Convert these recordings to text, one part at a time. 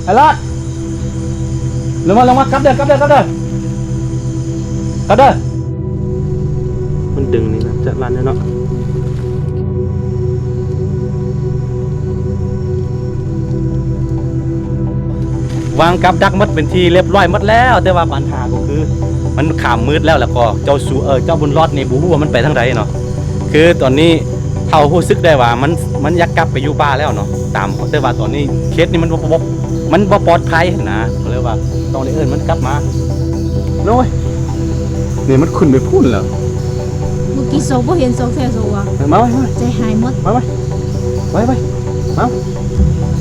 ໄອ້ລອດ ລົງມາ ລົງມາ ກັບເດີ ກັບເດີ ກັບເດີ ກັບເດີ. ມັນດຶງນີ້ນະ ຈະລັນແລ້ວເນາະ. ວາງກັບດັກໝົດເປັນທີ່ລຽບຮ້ອຍໝົດແລ້ວ, ແຕ່ວ່າບັນຫາກໍຄື ມັນຄ່ຳມືດແລ້ວ ແລ້ວກໍເຈົ້າສູ່ ເອີ ເຈົ້າບຸນລອດນີ້ບໍ່ຮູ້ວ່າມັນໄປທາງໃດເນາະ. ຄືຕອນນີ້ເຮົາຮູ້ສຶກໄດ້ວ່າມັນ ມັນຢາກກັບໄປຢູ່ປ່າແລ້ວເນາະ ຕາມ ແຕ່ວ່າຕອນນີ້ເຂດນີ້ມັນບໍ່ ບໍ່ ມັນບໍ່ປອດໄພຫັ້ນນະ, ກໍເລີຍວ່າຕ້ອງໄດ້ເອີ້ນມັນກັບມາ. ໂອ້ຍ ນີ້ມັນຂຶ້ນໄປພຸ້ນແລ້ວ. ເມື່ອກີ້ຊອກບໍ່ເຫັນຊອກແທ້ຊອກວ່າ. ມາໄວ ມາໄວ ໃຈຫາຍໝົດ. ມາໄວ ໄວ ໄວ ມາ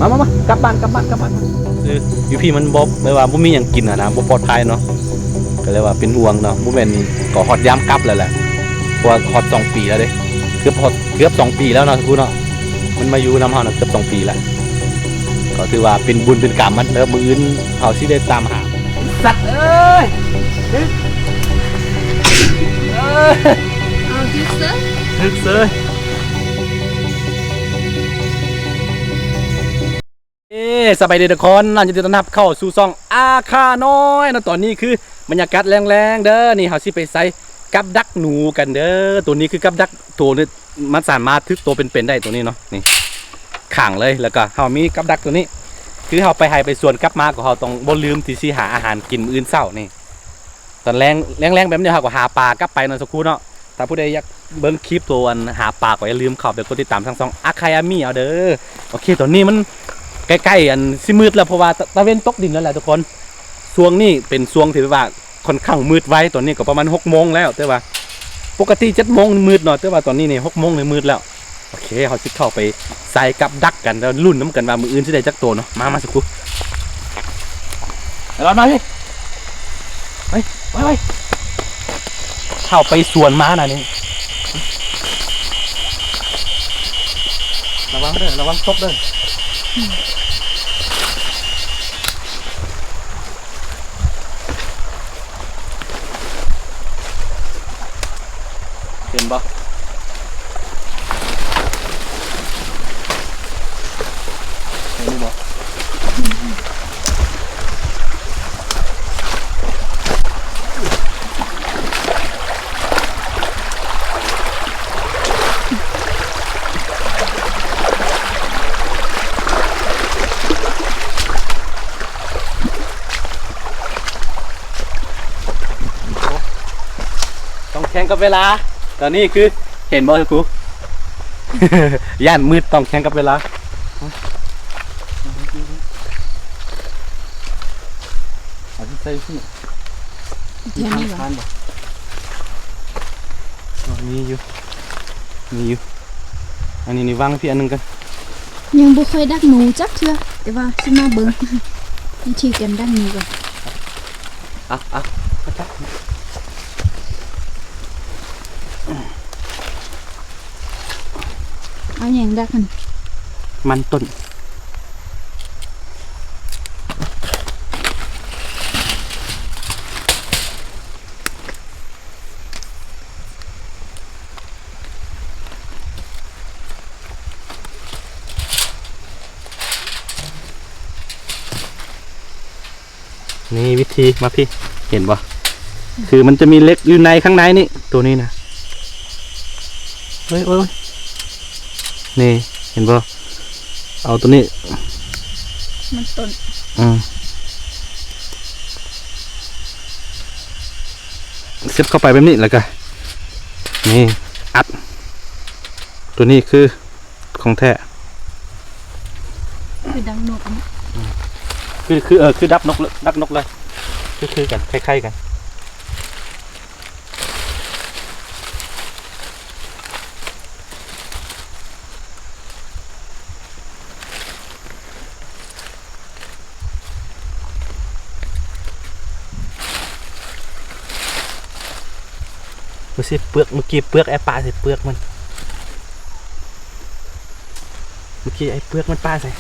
ມາ ມາ ມາ ກັບບ້ານ ກັບບ້ານ ກັບບ້ານ. ຄືຢູ່ພີ້ມັນບໍ່ ແບບວ່າບໍ່ມີຫຍັງກິນຫັ້ນນະ ບໍ່ປອດໄພເນາະ. ກໍເລີຍວ່າເປັນຫ່ວງເນາະ, ບໍ່ແມ່ນກໍຮອດຍາມກັບແລ້ວແຫຼະ ເພາະວ່າຮອດສອງປີແລ້ວເດ້ ເກືອບຮອດ ເກືອບສອງປີແລ້ວເນາະ ທຸກຄົນເນາະ. ມັນມາຢູ່ນຳເຮົານະເກືອບສອງປີແລ້ວ ກໍຖືວ່າເປັນບຸນເປັນກຳມັນເດີ. ມື້ອື່ນເຮົາຊິໄດ້ຕາມຫາ. ສັດເອີຍ ເອີຍ ເອົາ ຖືກເສີຍ ຖືກເສີຍ. ເອີ ສະບາຍດີທຸກຄົນເນາະ, ຍິນດີຕ້ອນຮັບເຂົ້າສູ່ຊ່ອງອາຄານ້ອຍເນາະ. ຕອນນີ້ຄືບັນຍາກາດແລງໆເດີ, ນີ້ເຮົາຊິໄປໃສ່ກັບດັກໜູກັນເດີ. ໂຕນີ້ຄືກັບດັກໂຕນີ້ ມັນສາມາດຖືກໂຕເປັນໆໄດ້ ໂຕນີ້ເນາະ, ນີ້ຂັງເລີຍ. ແລ້ວກໍເຮົາມີກັບດັກໂຕນີ້ ຄືເຮົາໄປໄຮ່ໄປສວນກັບມາ ກໍເຮົາຕ້ອງບໍ່ລືມທີ່ຊິຫາອາຫານກິນມື້ອື່ນເຊົ້ານີ້. ຕອນແລງ ແລງໆແບບນີ້ເຮົາກໍຫາປາກັບໄປເນາະ ສັກຄູເນາະ. ຖ້າຜູ້ໃດຢາກເບິ່ງຄລິບໂຕອັນຫາປາ ກໍຢ່າລືມເຂົ້າໄປກົດຕິດຕາມທາງຊ່ອງອາຄາຍາມີເອົາເດີ. ໂອເຄ ຕອນນີ້ມັນໃກ້ໆອັນຊິມືດແລ້ວ ເພາະວ່າຕາ ຕາເວັນຕົກດິນແລ້ວແຫຼະທຸກຄົນ. ຊ່ວງນີ້ເປັນຊ່ວງທີ່ແບບວ່າຄ່ອນຂ້າງມືດໄວ, ຕອນນີ້ກໍປະມານຫົກໂມງແລ້ວ, ແຕ່ວ່າປົກກະຕິເຈັດໂມງມືດເນາະ, ແຕ່ວ່າຕອນນີ້ນີ້ຫົກໂມງນີ້ມືດແລ້ວ. ໂອເຄ ເຮົາຊິເຂົ້າໄປໃສ່ກັບດັກກັນ ແລ້ວລຸ້ນນຳກັນວ່າມື້ອື່ນຊິໄດ້ຈັກໂຕເນາະ. ມາ ມາ ສັກຄູ ໄປລອດມາພີ້ ໄປ ໄປ ໄປ. ເຮົາໄປສວນມານະນີ້ ລະວັງເດີ ລະວັງຕົກເດີ. ເຫັນບໍ່? ເຫັນບໍ່? ຕ້ອງແຂ່ງກັບເວລາ. ຕອນນີ້ຄື ເຫັນບໍ່ ຄູ? ຢ້ານມືດ ຕ້ອງແຂ່ງກັບເວລາ. ເອົາໃສ່ ແຖວນີ້ບໍ່? ມີຢູ່ ມີຢູ່. ອັນນີ້ນີ້ວາງພີ້ອັນໜຶ່ງກ່ອນ. ຍັງບໍ່ເຄີຍດັກໜູຈັກເທື່ອ, ແຕ່ວ່າຊິມາເບິ່ງວິທີການດັກໜູກ່ອນ. ເອົາ ເອົາ ເອົາຫຍັງດັກຫັ້ນ? ມັນຕົ້ນ. ນີ້ວິທີ ມາພີ້ ເຫັນບໍ່? ຄືມັນຈະມີເຫຼັກຢູ່ໃນ ຂ້າງໃນນີ້ ໂຕນີ້ນະ. ໂອ້ຍ ໂອ້ຍ ໂອ້ຍ ນີ້ ເຫັນບໍ່? ເອົາໂຕນີ້ ມັນຕົ້ນ ອືມ ເສບເຂົ້າໄປແບບນີ້ ແລ້ວກະ ນີ້ ອັດ ໂຕນີ້ຄື ຂອງແທ້ ຄືດັກນົກ ອືມ ຄື ຄື ເອີ ຄືດັກນົກ ດັກນົກເລີຍ ຄື ຄືກັນ ຄ້າຍໆກັນ. ດູຊິ ເປືອກ ເມື່ອກີ້ເປືອກ ໄອ້ປາໃສ່ເປືອກມັນ ເມື່ອກີ້ໄອ້ເປືອກມັນປາໃສ່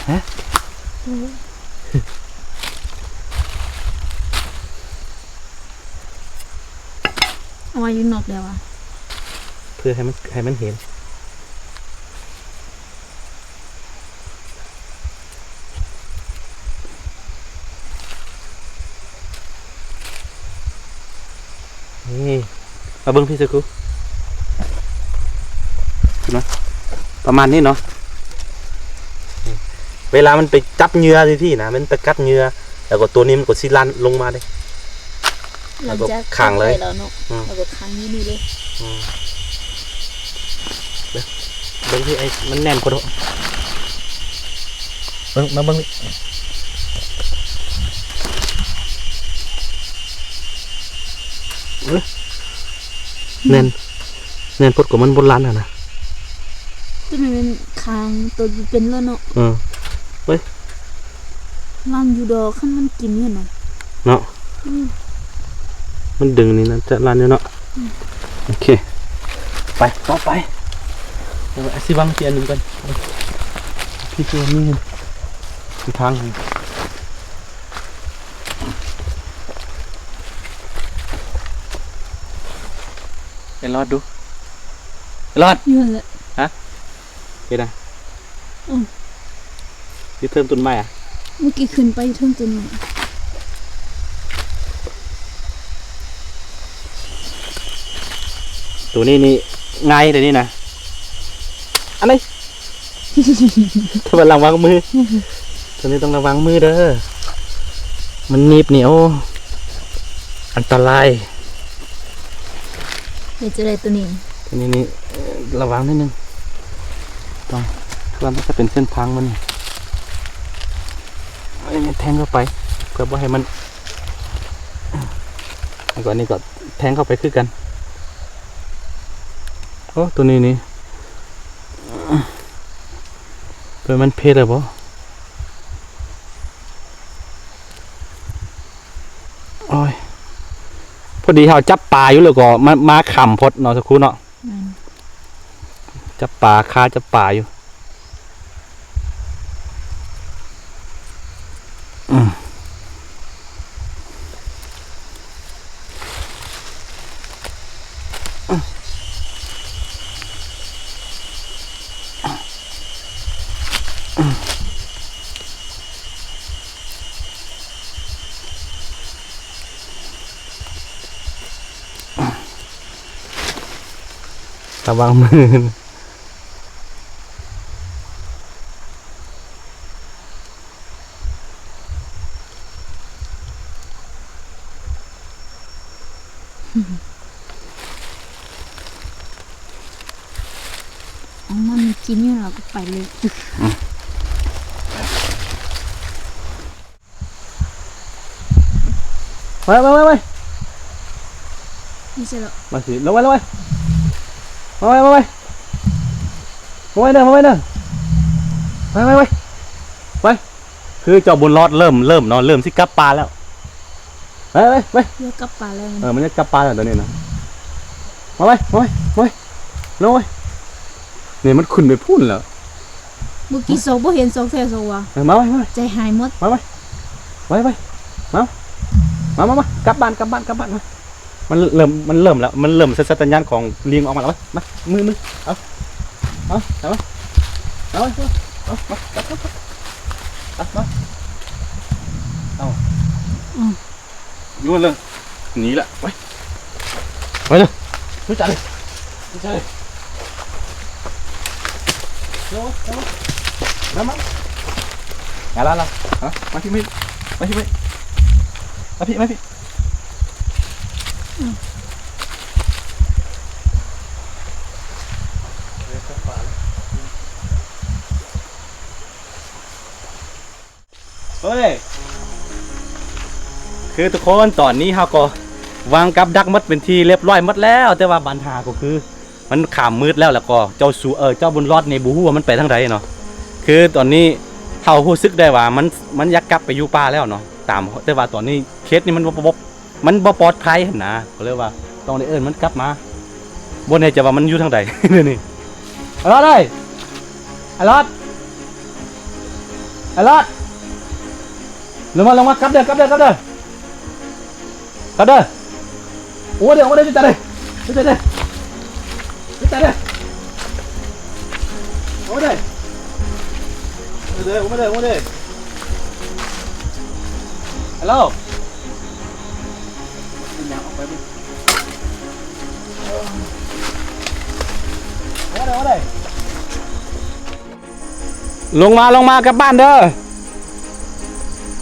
ຮະ? ເອົາໄວ້ຢູ່ນອກແລ້ວອະ ເພື່ອໃຫ້ມັນ ໃຫ້ມັນເຫັນ. ນີ້ ມາເບິ່ງພີ້ ສະກູ ເຫັນບໍ່? ປະມານນີ້ເນາະ. ເວລາມັນໄປຈັບເຫຍື່ອທີ່ນະ ມັນໄປກັດເຫຍື່ອ ແລ້ວກໍຕົວນີ້ມັນກໍຊິລັນລົງມາເດ້ ຫຼັງຈາກ ແລ້ວກໍຂັງເລີຍ ແລ້ວເນາະ ອືມ ແລ້ວກໍຂັງຢູ່ນີ້ເລີຍ ອືມ. ເບິ່ງ ເບິ່ງທີ່ໄອ້ມັນແໜ້ນໂພດ ເບິ່ງ ມາເບິ່ງນີ້ ເບິ່ງ ແໜ້ນ ແໜ້ນໂພດ ກໍມັນບໍ່ລັນຫັ້ນນະ ຕົວນີ້ແມ່ນຂັງຕົວຢູ່ເປັນແລ້ວເນາະ ເອີ ເວີຍ ລັນຢູ່ດອກ ຄັນມັນກິນຢູ່ຫັ້ນນະ ເນາະ ອືມ ມັນດຶງນີ້ນະ ຈະລັນຢູ່ເນາະ ອືມ ໂອເຄ ໄປ ຕໍ່ໄປ ເອົາຊິວາງທີ່ອັນໜຶ່ງກ່ອນ ພີ່ຄືວ່າມີຢູ່ທາງ ໄປລອດດູ ໄປລອດ ຢູ່ຫັ້ນແຫຼະ ຮະ ເຮັດຫຍັງ? ອືມ ຊິເທີມຕົ້ນໄມ້ອະ? ເມື່ອກີ້ຂຶ້ນໄປເທິງຕົ້ນໄມ້ ໂຕນີ້ນີ້ງ່າຍ ໂຕນີ້ນະ ອັນນີ້ ແຕ່ວ່າລະວັງມື ໂຕນີ້ຕ້ອງລະວັງມືເດີ ມັນໜີບນີ້ ໂອ້ ອັນຕະລາຍ. ເຮັດຈັ່ງໃດໂຕນີ້? ໂຕນີ້ນີ້ ເອີ ລະວັງນິດໜຶ່ງ ຕ້ອງ ຄືວ່າມັນຈະເປັນເສັ້ນທາງມັນ ອັນນີ້ແທງເຂົ້າໄປ ເພື່ອບໍ່ໃຫ້ມັນ ແລ້ວກໍອັນນີ້ກໍແທງເຂົ້າໄປຄືກັນ. ໂອ້ ໂຕນີ້ນີ້ ໂຕມັນເພດແລ້ວບໍ່? ໂອ້ຍ ພໍດີເຮົາຈັບປາຢູ່ ແລ້ວກໍມາ ມາຄ້ຳໂພດເນາະ ສັກຄູ່ເນາະ ແມ່ນ ຈັບປາ ຄາຈັບປາຢູ່ ອືມ. ລະວັງມື. ເອົາມັນກິນຢູ່ແລ້ວກໍໄປເລີຍ ອືມ. ໄປ ໄປ ໄປ ໄປ ນີ້ໃສ່ແລ້ວ ມາຊິ ລົງໄປ ລົງໄປ ມາໄວ້ ມາໄວ້ ມາໄວ້ເດີ ມາໄວ້ເດີ ໄປ ໄປ ໄປ ໄປ ຄືເຈົ້າບຸນລອດເລີ່ມ ເລີ່ມເນາະ ເລີ່ມຊິກັບປ່າແລ້ວ ໄປ ໄປ ໄປ ຢາກກັບປ່າແລ້ວ ເອີ ມັນຢາກກັບປ່າແລ້ວຕອນນີ້ນະ ມາໄວ້ ມາໄວ້ ມາໄວ້ ລົງໄວ້ ນີ້ມັນຂຶ້ນໄປພຸ້ນແລ້ວ. ເມື່ອກີ້ຊອກບໍ່ເຫັນ ຊອກແທ້ຊອກວ່າ ເອີ ມາໄວ້ ມາໄວ້ ໃຈຫາຍໝົດ ມາໄວ້ ໄວ້ ໄວ້ ມາ ມາ ມາ ມາ ກັບບ້ານ ກັບບ້ານ ກັບບ້ານ ມາ ມັນເລີ່ມ ມັນເລີ່ມແລ້ວ ມັນເລີ່ມສັນຊາດຕະຍານຂອງລີງອອກມາແລ້ວ ມາ ມື ມື ເອົາ ເອົາ ເອົາ ເອົາ ເອົາ ມາ ມາ ມາ ເອົາ ອືມ. ຢູ່ຫັ້ນເລີຍ ໜີລະ ໄປ ໄປເລີຍ ໄປຈັບເລີຍ ໄປຈັບເລີຍ ເອົາ ເອົາ ມາ ມາ ລະ ລະ ຮະ ມາພີ້ ມາພີ້ ມາພີ້ ມາພີ້ ມາພີ້ ອືມ ເອີ ເຂົ້າປ່າແລ້ວ. ເອີຍ ຄືທຸກຄົນ ຕອນນີ້ເຮົາກໍວາງກັບດັກໝົດເປັນທີ່ລຽບລ້ອຍໝົດແລ້ວ ແຕ່ວ່າບັນຫາກໍຄືມັນຄ່ຳມືດແລ້ວ ແລ້ວກໍເຈົ້າສູ ເອີ ເຈົ້າບຸນລອດນີ້ບໍ່ຮູ້ວ່າມັນໄປທາງໃດເນາະ. ຄືຕອນນີ້ເຮົາຮູ້ສຶກໄດ້ວ່າມັນ ມັນຢາກກັບໄປຢູ່ປ່າແລ້ວເນາະ ຕາມ ແຕ່ວ່າຕອນນີ້ເຂດນີ້ມັນບໍ່ ບໍ່ ມັນບໍ່ປອດໄພຫັ້ນນະ ກໍເລີຍວ່າຕ້ອງໄດ້ເອີ້ນມັນກັບມາ ບໍ່ແນ່ໃຈວ່າມັນຢູ່ທາງໃດດຽວນີ້. ໄອ້ຫຼອດເອີຍ ໄອ້ຫຼອດ ໄອ້ຫຼອດ ລົງມາ ລົງມາ ກັບເດີ ກັບເດີ ກັບເດີ ກັບເດີ. ໂອ້ ເດີ ໂອ້ ເດີ ຈຸດຈັດເດີ ຈຸດຈັດເດີ ຈຸດຈັດເດີ ໂອ້ ເດີ ເດີ ໂອ້ ເດີ ໂອ້ ເດີ ຮາໂຫຼ ເປັນຫຍັງ ອອກໄປເບິ່ງ. ລົງມາ ລົງມາ ກັບບ້ານເດີ.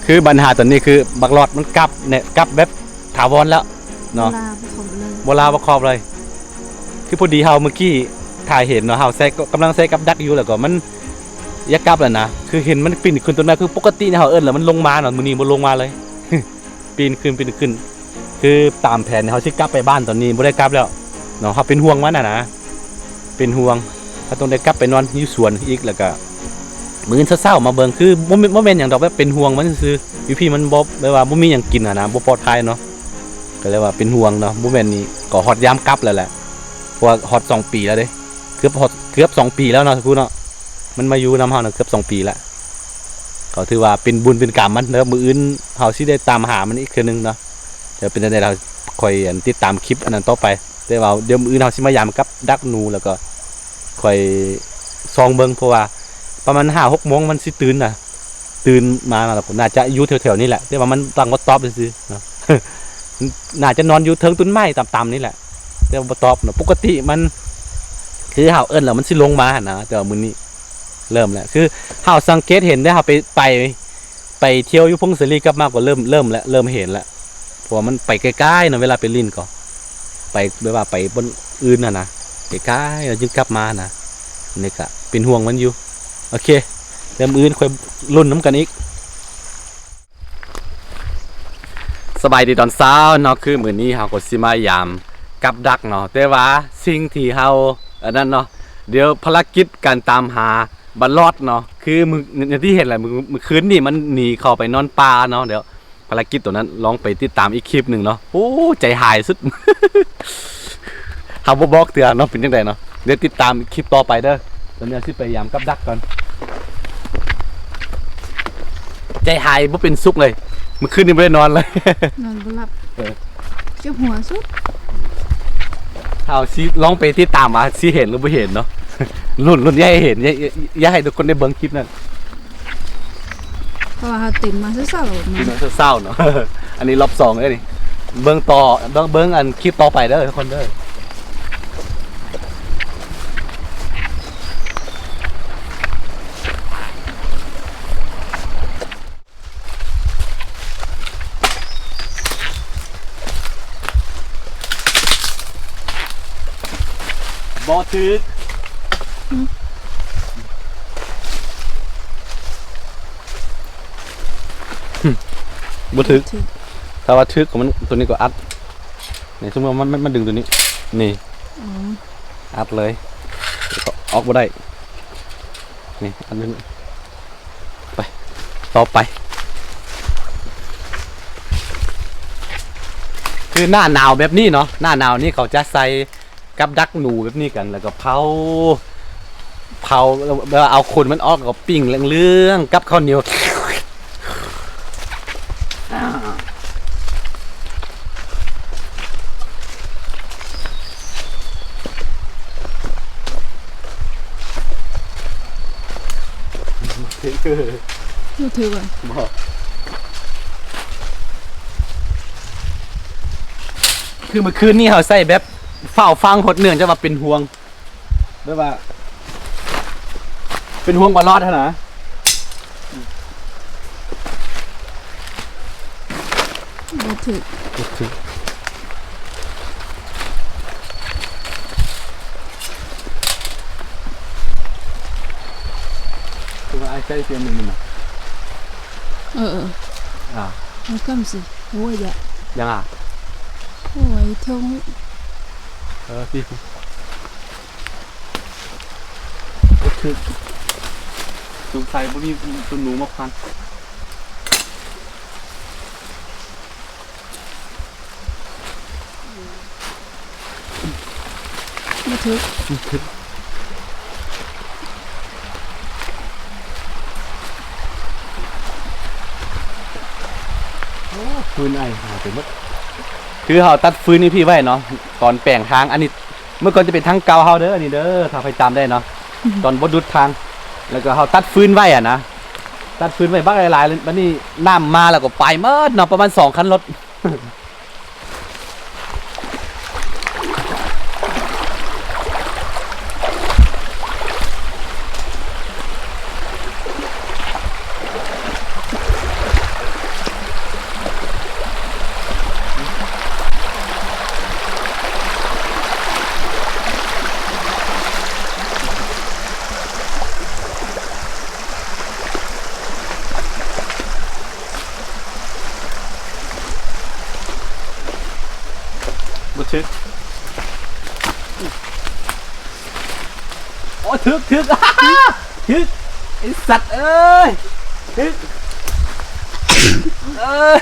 ຄືບັນຫາຕອນນີ້ຄືບັກຫຼອດມັນກັບແນະ ກັບແບບຖາວອນແລ້ວເນາະ ບໍ່ລາບໍ່ຂອບເລີຍ ບໍ່ລາບໍ່ຂອບເລີຍ. ຄືພໍດີເຮົາມື້ກີ້ຖ່າຍເຫັນເນາະ ເຮົາໃສ່ ກຳລັງໃສ່ກັບດັກຢູ່ ແລ້ວກໍມັນຢາກກັບແລ້ວນະ ຄືເຫັນມັນປີນຂຶ້ນຕົ້ນໄມ້ ຄືປົກກະຕິເຮົາເອີ້ນແລ້ວມັນລົງມາເນາະ ມື້ນີ້ບໍ່ລົງມາເລີຍ. ປີນຂຶ້ນ ປີນຂຶ້ນ ຄືຕາມແຜນເຮົາຊິກັບໄປບ້ານຕອນນີ້ບໍ່ໄດ້ກັບແລ້ວເນາະ ເຮົາເປັນຫ່ວງມັນຫັ້ນນະ ເປັນຫ່ວງ ເຮົາຕ້ອງໄດ້ກັບໄປນອນຢູ່ສວນອີກ ແລ້ວກະມື້ອື່ນເຊົ້າໆມາເບິ່ງ ຄືບໍ່ແມ່ນ ບໍ່ແມ່ນຫຍັງດອກ ແບບເປັນຫ່ວງມັນຊື່ໆ ຢູ່ພີ້ມັນບໍ່ ແບບວ່າບໍ່ມີຫຍັງກິນຫັ້ນນະ ບໍ່ປອດໄພເນາະ ກໍເລີຍວ່າເປັນຫ່ວງເນາະ. ບໍ່ແມ່ນນີ້ກໍຮອດຍາມກັບແລ້ວແຫຼະ ເພາະວ່າຮອດສອງປີແລ້ວເດ້ ເກືອບຮອດ ເກືອບສອງປີແລ້ວເນາະ ສາວພູເນາະ ມັນມາຢູ່ນຳເຮົານະເກືອບສອງປີແລ້ວ. ກໍຖືວ່າເປັນບຸນເປັນກຳມັນເດີ ມື້ອື່ນເຮົາຊິໄດ້ຕາມຫາມັນອີກເທື່ອໜຶ່ງເນາະ. ແລ້ວເປັນຈັ່ງໃດ ເຮົາຄ່ອຍ ອັນ ຕິດຕາມຄລິບອັນນັ້ນຕໍ່ໄປ. ແຕ່ວ່າດຽວມື້ອື່ນເຮົາຊິມາຢາມກັບດັກໜູ ແລ້ວກໍຄ່ອຍສ່ອງເບິ່ງ ເພາະວ່າປະມານຫ້າຫົກໂມງມັນຊິຕື່ນນະ ຕື່ນມາ ແລ້ວກໍໜ້າຈະຢູ່ແຖວໆນີ້ແຫຼະ ແຕ່ວ່າມັນຕັ້ງບໍ່ຕອບຊື່ໆເນາະ. ໜ້າຈະນອນຢູ່ເທິງຕົ້ນໄມ້ຕ່ຳໆນີ້ແຫຼະ ແຕ່ວ່າບໍ່ຕອບເນາະ. ປົກກະຕິມັນ ຄືເຮົາເອີ້ນແລ້ວມັນຊິລົງມາຫັ້ນນະ ແຕ່ວ່າມື້ນີ້ເລີ່ມແລ້ວ ຄືເຮົາສັງເກດເຫັນເດ້ ເຮົາໄປ ໄປ ໄປທ່ຽວຢູ່ຜົ້ງສາລີ ກັບມາກໍເລີ່ມ ເລີ່ມແລ້ວ ເລີ່ມເຫັນແລ້ວ ເພາະວ່າມັນໄປໃກ້ໆເນາະ. ເວລາໄປຫຼິ້ນກໍໄປແບບວ່າໄປບ່ອນອື່ນຫັ້ນນະ ໃກ້ໆ ແລ້ວຈຶ່ງກັບມານະ. ນີ້ກະເປັນຫ່ວງມັນຢູ່. ໂອເຄ ແລ້ວມື້ອື່ນຄ່ອຍລຸ້ນນຳກັນອີກ. ສະບາຍດີຕອນເຊົ້າເນາະ ຄືມື້ນີ້ເຮົາກໍຊິມາຢາມກັບດັກເນາະ ແຕ່ວ່າສິ່ງທີ່ເຮົາ ອັນນັ້ນເນາະ ດຽວພາລະກິດການຕາມຫາບັກຫຼອດເນາະ ຄືມື້ ຢ່າງທີ່ເຫັນແຫຼະ ມື້ ມື້ຄືນນີ້ມັນໜີເຂົ້າໄປນອນປ່າເນາະ. ດຽວພາລະກິດໂຕນັ້ນລອງໄປຕິດຕາມອີກຄລິບໜຶ່ງເນາະ. ໂອ້ ໃຈຫາຍສຸດ ເຮົາບໍ່ບອກເທື່ອເນາະ ເປັນຈັ່ງໃດເນາະ. ດຽວຕິດຕາມຄລິບຕໍ່ໄປເດີ. ຕອນນີ້ຊິໄປຢາມກັບດັກກ່ອນ. ໃຈຫາຍບໍ່ເປັນສຸກເລີຍ. ມື້ຄືນນີ້ບໍ່ໄດ້ນອນເລີຍ. ນອນບໍ່ຫຼັບ. ເອີ. ເຈັບຫົວສຸດ. ເຮົາຊິລອງໄປຕິດຕາມວ່າຊິເຫັນຫຼືບໍ່ເຫັນເນາະ. ລຸ້ນ ລຸ້ນ ຢ່າໃຫ້ເຫັນ. ຢ່າ ຢ່າໃຫ້ທຸກຄົນໄດ້ເບິ່ງຄລິບນັ້ນ. ເພາະວ່າເຮົາຕື່ນມາເຊົ້າໆ ຕື່ນມາເຊົ້າໆເນາະ. ອັນນີ້ລອບສອງເດ້ນີ້. ເບິ່ງຕໍ່ ເບິ່ງ ເບິ່ງອັນຄລິບຕໍ່ໄປເດີທຸກຄົນເດີ. ບໍ່ຖືກ. ຫືມ? ບໍ່ຖືກ. ບໍ່ຖືກ. ຖ້າວ່າຖືກກໍມັນ ຕົວນີ້ກໍອັດ. ນີ້ ສົມມຸດວ່າມັນ ມັນ ມັນດຶງຕົວນີ້ ນີ້. ອໍ. ອັດເລີຍ. ອອກບໍ່ໄດ້. ນີ້ ອັດໄວ້ນີ້. ໄປ ຕໍ່ໄປ. ຄືໜ້າໜາວແບບນີ້ເນາະ ໜ້າໜາວນີ້ເຂົາຈະໃສ່ກັບດັກໜູແບບນີ້ກັນ ແລ້ວກໍເຜົາ ເຜົາ ແບບວ່າເອົາຂົນມັນອອກ ແລ້ວກໍປີ້ງເຫຼືອງໆກັບເຂົ້າໜຽວ. ບໍ່ຖືກຫວາ? ບໍ່. ຄືມື້ຄືນນີ້ເຮົາໃຊ້ແບບຟ້າວຟັ່ງໂພດ ເນື່ອງຈາກວ່າເປັນຫ່ວງ ແບບວ່າເປັນຫ່ວງບໍ່ລອດຫັ້ນນະ. ບໍ່ຖືກ. ບໍ່ຖືກ. ຄືວ່າອ້າຍໃຊ້ເທື່ອໜຶ່ງນະ. ເອີໆ. ອ່າ. ເອົາກຳຊິ. ໂອ້ຍ ຢະ ຍັງອ່ະ. ໂອ້ຍ ເທິງ. ເອີ ຊິ ບໍ່ຖືກ. ສົງໄສບໍ່ມີຕົວໜູມາພັນ. ບໍ່ຖືກ. ບໍ່ຖືກ. ໂອ້ ຟືນໄອຫາຍໄປໝົດ. ຄືເຮົາຕັດຟືນໃຫ້ພີ່ໄວ້ເນາະ ຕອນແປງທາງ. ອັນນີ້ ເມື່ອກ່ອນຈະເປັນທາງເກົ່າເຮົາເດີ ອັນນີ້ເດີ ຖ້າໃຜຈຳໄດ້ເນາະ ອືມ ຕອນບໍ່ດຸດທາງ ແລ້ວກໍເຮົາຕັດຟືນໄວ້ຫັ້ນນະ ຕັດຟືນໄວ້ບັກຫຼາຍໆ ບັດນີ້ນ້ຳມາແລ້ວກໍໄປໝົດເນາະ ປະມານສອງຄັນລົດ. ໂອ້ ຖືກ ຖືກ ຖືກ ໄອ້ສັດເອີຍ ຖືກ ເອີຍ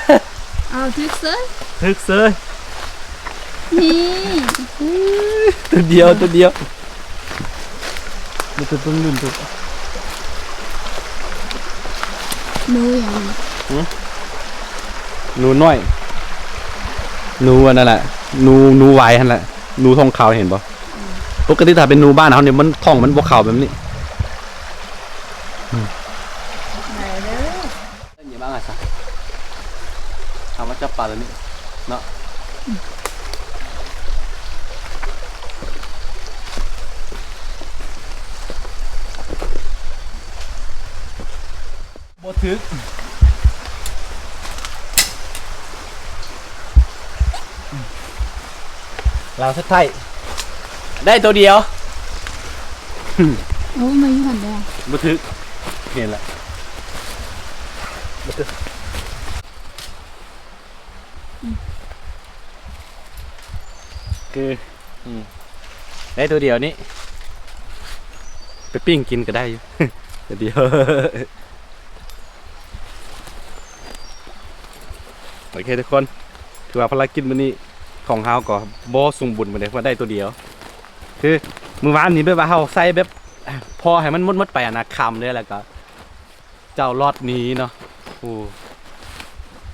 ເອົາ ຖືກເສີຍ ຖືກເສີຍ ນີ້ ໂຕດຽວ ໂຕດຽວ ມັນເປັນຕົ້ນລື່ນ ໜູຫຍັງ? ຫື? ໜູນ້ອຍ ໜູອັນນັ້ນແຫຼະ ໜູ ໜູຫວາຍຫັ້ນແຫຼະ ໜູທ້ອງຂາວ ເຫັນບໍ່? ອືມ ປົກກະຕິຖ້າເປັນໜູບ້ານເຮົານີ້ ມັນ ທ້ອງມັນບໍ່ຂາວແບບນີ້. ໄດ້ເດີ. ເອີ ນີ້ມາ ອາສາ ເອົາມາຈັບປາຕົວນີ້ເນາະ. ບໍ່ຖືກ ລາວສຸດທ້າຍ ໄດ້ໂຕດຽວ. ໂອ້ຍ ມາຢູ່ຫັ້ນເດີ ບໍ່ຖືກ ເຫັນລະ ບໍ່ຖືກ ອືມ ຄື ອືມ ໄດ້ໂຕດຽວນີ້ ໄປປີ້ງກິນກໍໄດ້ຢູ່ ໂຕດຽວ. ໂອເຄທຸກຄົນ ຖືວ່າພາລະກິດມື້ນີ້ຂອງເຮົາກໍບໍ່ສົມບູນປານໃດ ເພາະໄດ້ໂຕດຽວ. ຄືມື້ວານນີ້ແບບວ່າເຮົາໃສ່ແບບພໍໃຫ້ມັນໝົດໆໄປຫັ້ນນະ ຄ່ຳເລີຍ ແລ້ວກໍເຈົ້າລອດໜີເນາະ. ໂອ້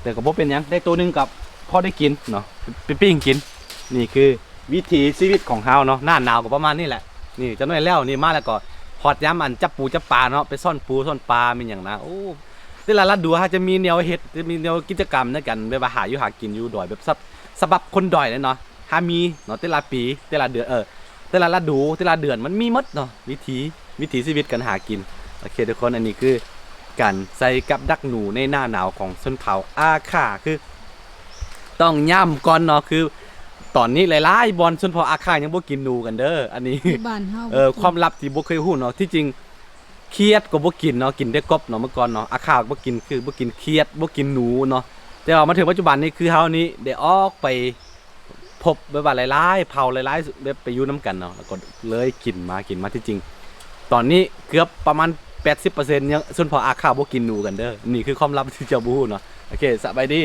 ແຕ່ກໍບໍ່ເປັນຫຍັງ ໄດ້ໂຕໜຶ່ງກໍພໍໄດ້ກິນເນາະ ໄປປີ້ງກິນ. ນີ້ຄື ວິຖີຊີວິດຂອງເຮົາເນາະ ໜ້າໜາວກໍປະມານນີ້ແຫຼະ. ນີ້ຈັກໜ້ອຍແລ້ວນີ້ມາແລ້ວກໍຮອດຍາມອັນຈັບປູຈັບປາເນາະ ໄປຊ້ອນປູຊ້ອນປາແມ່ນຫຍັງນະ. ໂອ້ ແຕ່ລະລະດູເຮົາຈະມີແນວເຮັດ ຈະມີແນວກິດຈະກຳໃນການແບບວ່າຫາຢູ່ຫາກິນຢູ່ດອຍ ແບບສະ ສະບັບຄົນດອຍເລີຍເນາະ ຫາມີເນາະ ແຕ່ລະປີ ແຕ່ລະເດືອນ ເອີ ແຕ່ລະລະດູ ແຕ່ລະເດືອນມັນມີໝົດເນາະ ວິຖີ ວິຖີຊີວິດການຫາກິນ. ໂອເຄທຸກຄົນ ອັນນີ້ຄືການໃສ່ກັບດັກໜູໃນໜ້າໜາວຂອງຊົນເຜົ່າອາຂ້າ ຄື ຕ້ອງຢ້ຳກ່ອນເນາະ ຄືຕອນນີ້ຫຼາຍໆບ່ອນຊົນເຜົ່າອາຂ້າຍັງບໍ່ກິນໜູກັນເດີ. ອັນນີ້ ຢູ່ບ້ານເຮົາ ເອີ ບໍ່ກິນ ຄວາມລັບທີ່ບໍ່ເຄີຍຮູ້ເນາະ. ທີ່ຈິງຂຽດກໍບໍ່ກິນເນາະ ກິນແຕ່ກົບເນາະ ເມື່ອກ່ອນເນາະ ອາຂ້າບໍ່ກິນ ຄືບໍ່ກິນຂຽດ ບໍ່ກິນໜູເນາະ. ແຕ່ວ່າມາເຖິງປັດຈຸບັນນີ້ ຄືເຮົານີ້ໄດ້ອອກໄປພົບແບບວ່າຫຼາຍໆເຜົ່າ ຫຼາຍໆແບບໄປຢູ່ນຳກັນເນາະ ແລ້ວກໍເລີຍກິນມາ ກິນມາ. ທີ່ຈິງຕອນນີ້ເກືອບປະມານແປດສິບເປີເຊັນ ຍັງ ຊົນເຜົ່າອາຂ້າບໍ່ກິນໜູກັນເດີ. ນີ້ຄືຄວາມລັບທີ່ເຈົ້າບໍ່ຮູ້ເນາະ. ໂອເຄ ສະບາຍດີ.